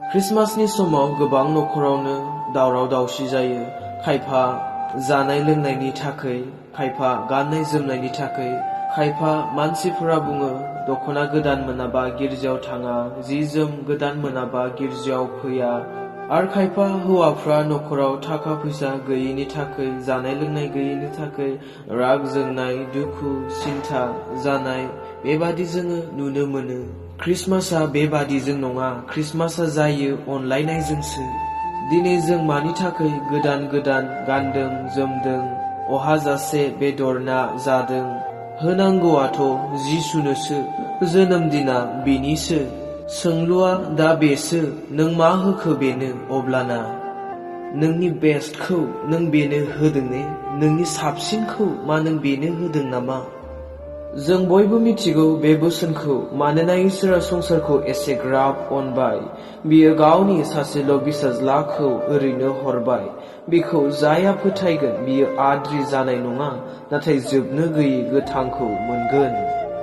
क्रिसमासनि समाव गोबां नखरावनो दावराव दावसि जायो। खायफा जानाय लोंनायनि थाखाय, खायफा गाननाय जोमनायनि थाखाय, खायफा मानसिफोरा बुङो दखना गोदान मोनाबा गिर्जायाव थाङा, जि जोम गोदान मोनाबा गिर्जायाव फैया। आरो खायफा हौवाफ्रा नखराव थाखा फैसा गैयैनि थाखाय, जानाय लोंनाय गैयैनि थाखाय राग जोंनाय, दुखु सिन्था जानाय बेबादि जोङो नुनो मोनो। क्रिसमासआ बेबादिजों नङा, क्रिसमासआ जायो अनलायनायजोंसो। दिनै जों मानि थाखाय गोदान गोदान गानदों जोमदों, अहाजासे बेदर ना जादों? होनांगौआथ' जिसुनोसो, जोनोम दिना बिनिसो। सोंलुआ दा बेसो, नों मा होखो बेनो? अब्लाना नोंनि बेस्टखौ नों बेनो होदों ने? नोंनि साबसिनखौ मा नों बेनो होदों नामा? जों बयबो मिथिगौ बे बोसोनखौ, मानोना इसोरा संसारखौ एसेग्राब अनबाय, बियो गावनि सासेल' बिसाज्लाखौ ओरैनो हरबाय। बेखौ जायहा फोथायगोन बियो आद्रि जानाय नङा, नाथाय जोबनो गैयै गोथांखौ मोनगोन।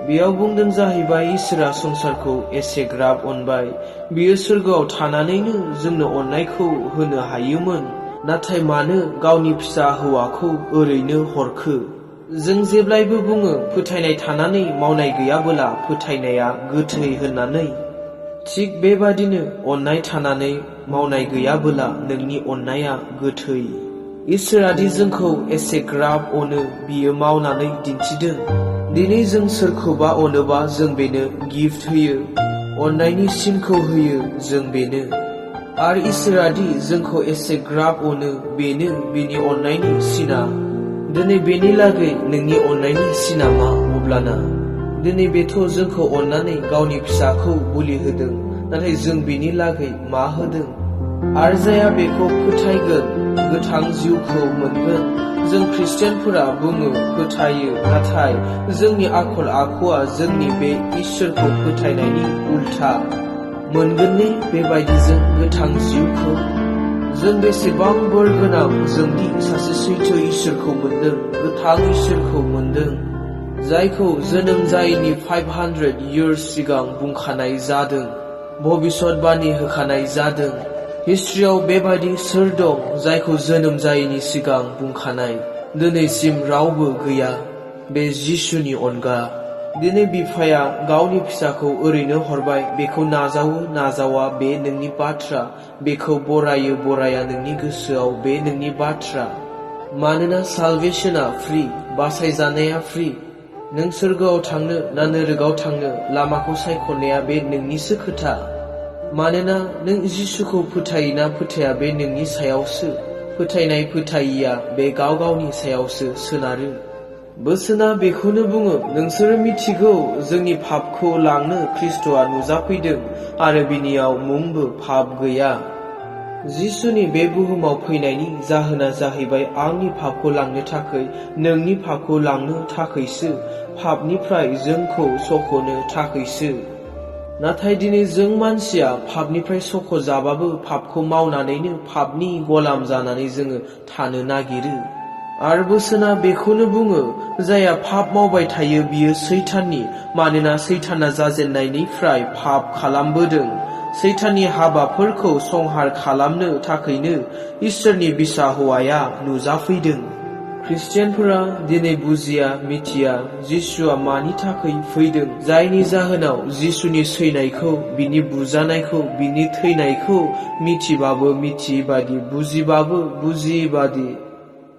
बेयाव बुंदों जाहैबाय इसोरा संसारखौ एसेग्राब अनबाय। बियो सोरगोआव थानानैनो जोंनो अननायखौ होनो हायोमोन, नाथाय मानो गावनि फिसा हौवाखौ ओरैनो हरखो? जों जेब्लायबो बुङो फोथायनाय थानानै मावनाय गैयाबोला फोथायनाया गोथै होननानै। थिग बेबादिनो अननाय थानानै मावनाय गैयाबोला नोंनि अननाया गोथै। इसोरादि जोंखौ एसेग्राब अनो बियो मावनानै दिन्थिदों। दिनै जों सोरखौबा अनोबा जों बेनो गिफ्ट होयो, अननायनि सिनखौ होयो जों बेनो। आरो इसोरादि जोंखौ एसेग्राब अनो बेनो बिनि अननायनि सिना। दिनै बेनि लागै नोंनि अननायनि सिना मा? अब्लाना दिनै बेथ' जोंखौ अननानै गावनि फिसाखौ बुलि होदों, नाथाय जों बेनि लागै मा होदों? आरो जाया बेखौ फोथायगोन गोथां जिउखौ मोनगोन। जों खृष्टियानफोरा बुङो फोथायो, नाथाय जोंनि आखल आखुआ जोंनि बे इसोरखौ फोथायनायनि उल्था। मोनगोन ने बेबायदिजों गोथां जिउखौ? जों बेसेबां बोर गोनां जोंदि सासे सैथो इसोरखौ मोनदों, गोथां इसोरखौ मोनदों, जायखौ जोनोम जायैनि 500 इयार्स सिगां बुंखानाय जादों, भबिष्यतबाणी होखानाय जादों। हिस्ट्रियाव बेबायदि सोर दं जायखौ जोनोम जायैनि सिगां बुंखानाय? दिनैसिम रावबो गैया बे जिसुनि अनगा। दिनै बिफाया गावनि फिसाखौ ओरैनो हरबाय, बेखौ नाजावो नाजावा बे नोंनि बाथ्रा, बेखौ बरायो बराया नोंनि गोसोआव बे नोंनि बाथ्रा। मानोना सालभेशनआ फ्रि, बासायजानाया फ्रि। नों सोरगोआव थांनो ना नोरगाव थांनो लामाखौ सायख'नाया बे नोंनिसो खोथा। मानोना नों जिसुखौ फोथायोना फोथाया बे नोंनि सायावसो। फोथायनाय फोथायिया बे गाव गावनि सायावसो सोनारो। बोसोना बेखौनो बुङो, नोंसोरो मिथिगौ जोंनि पापखौ लांनो ख्रिस्ट'आ नुजाफैदों आरो बिनियाव मुंबो पाप गैया। जिसुनि बे बुहुमाव फैनायनि जाहोना जाहैबाय आंनि पापखौ लांनो थाखाय, नोंनि पापखौ लांनो थाखायसो, पापनिफ्राय जोंखौ सख'नो थाखायसो। नाथाय दिनै जों मानसिया पापनिफ्राय सख'जाबाबो पापखौ मावनानैनो पापनि गलाम जानानै जोङो थानो नागिरो। आरो बोसोना बेखौनो बुङो, जायहा पाप मावबाय थायो बियो सैताननि, मानोना सैताना जाजेननायनिफ्राय पाप खालामबोदों। सैताननि हाबाफोरखौ संहार खालामनो थाखायनो इसोरनि बिसा हौवाया नुजाफैदों। खृष्टियानफोरा दिनै बुजिया मिथिया जिसुआ मानि थाखाय फैदों, जायनि जाहोनाव जिसुनि सैनायखौ, बिनि बुजानायखौ, बिनि थैनायखौ मिथिबाबो मिथियैबादि, बुजिबाबो बुजियैबादि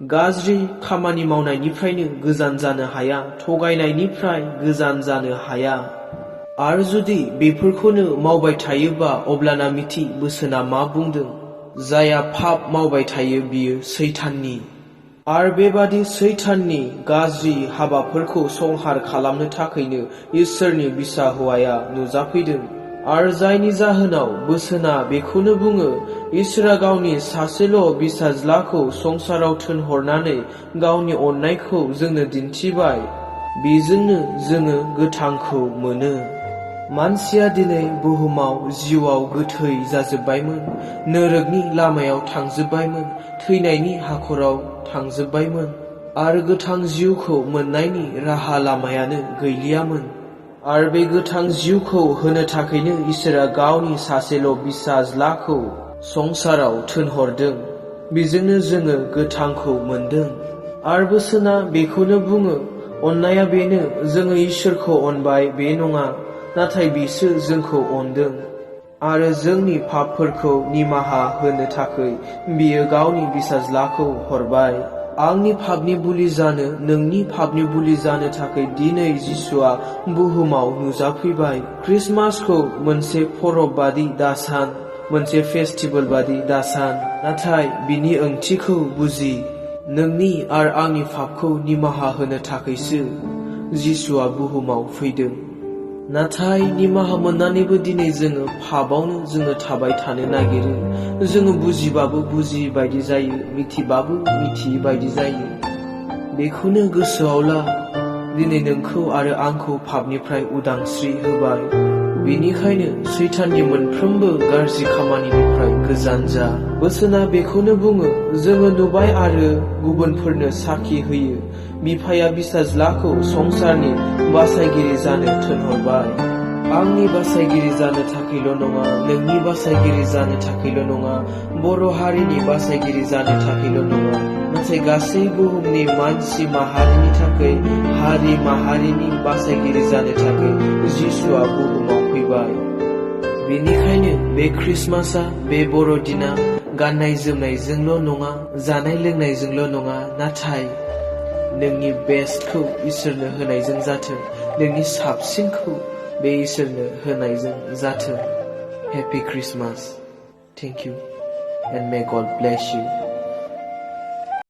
गाज्रि खामानि मावनायनिफ्रायनो गोजान जानो हाया, थगायनायनिफ्राय गोजान जानो हाया। आरो जुदि बेफोरखौनो मावबाय थायोबा अब्लाना मिथि बोसोना मा बुंदों? जायहा पाप मावबाय थायो बियो सैताननि। आरो बेबादि सैताननि गाज्रि हाबाफोरखौ संहार खालामनो थाखायनो इसोरनि बिसा हौवाया नुजाफैदों। आरो जायनि जाहोनाव बोसोना बेखौनो बुङो, इसोरा गावनि सासेल' बिसाज्लाखौ संसाराव थोनहरनानै गावनि अननायखौ जोंनो दिन्थिबाय, बेजोंनो जोङो गोथांखौ मोनो। मानसिया दिनै बुहुमाव जिउआव गोथै जाजोब्बायमोन, नोरगनि लामायाव थांजोब्बायमोन, थैनायनि हाखराव थांजोब्बायमोन, आरो गोथां जिउखौ मोननायनि राहा लामायानो गैलियामोन। आरो बे गोथां जिउखौ होनो थाखायनो इसोरा गावनि सासेल' फिसाज्लाखौ संसाराव थिनहरदों। बेजोंनो जोङो गोथांखौ मोनदों। आरो बोसोना बेखौनो बुङो, अननाया बेनो, जोङो इसोरखौ अनबाय बे नङा, नाथाय बिसो जोंखौ अनदों आरो जोंनि पापफोरखौ निमाहा होनो थाखाय बियो गावनि फिसाज्लाखौ हरबाय। आंनि पापनि बुलि जानो, नोंनि पापनि बुलि जानो थाखाय दिनै जिसुआ बुहुमाव नुजाफैबाय। क्रिसमासखौ मोनसे परब बादि दासान, मोनसे फेस्टिभेल बादि दासान, नाथाय बिनि ओंथिखौ बुजि। नोंनि आरो आंनि पापखौ निमाहा होनो थाखायसो जिसुआ बुहुमाव फैदों। नाथाय निमाहा मोननानैबो दिनै जोङो पापआवनो जोङो थाबाय थानो नागिरो। जोङो बुजिबाबो बुजियै बायदि जायो, मिथिबाबो मिथियै बायदि जायो। बेखौनो गोसोआव ला, दिनै नोंखौ आरो आंखौ पापनिफ्राय उदांस्रि होबाय। बेनिखायनो सैताननि मोनफ्रोमबो गाज्रि खामानिनिफ्राय गोजान जा। बोसोना बेखौनो बुङो, जोङो नुबाय आरो गुबुनफोरनो साखि होयो, बिफाया फिसाज्लाखौ संसारनि बासायगिरि जानो थिनहरबाय। आंनि बासायगिरि जानो थाखायल' नङा, नोंनि बासायगिरि जानो थाखायल' नङा, बर' हारिनि बासायगिरि जानो थाखायल' नङा, नाथाय गासै बुहुमनि मानसि माहारिनि थाखाय, हारि माहारिनि बासायगिरि जानो थाखाय जिसुआ बुहुमाव फैबाय। बेनिखायनो बे क्रिसमासआ, बे बर'दिना गाननाय जोमनायजोंल' नङा, जानाय लोंनायजोंल' नङा, नाथाय नोंनि बेस्टखौ इसोरनो होनायजों जाथों, नोंनि साबसिनखौ बे इसोरनो होनायजों जाथों। Happy Christmas. Thank you and May गड ब्लेस इउ।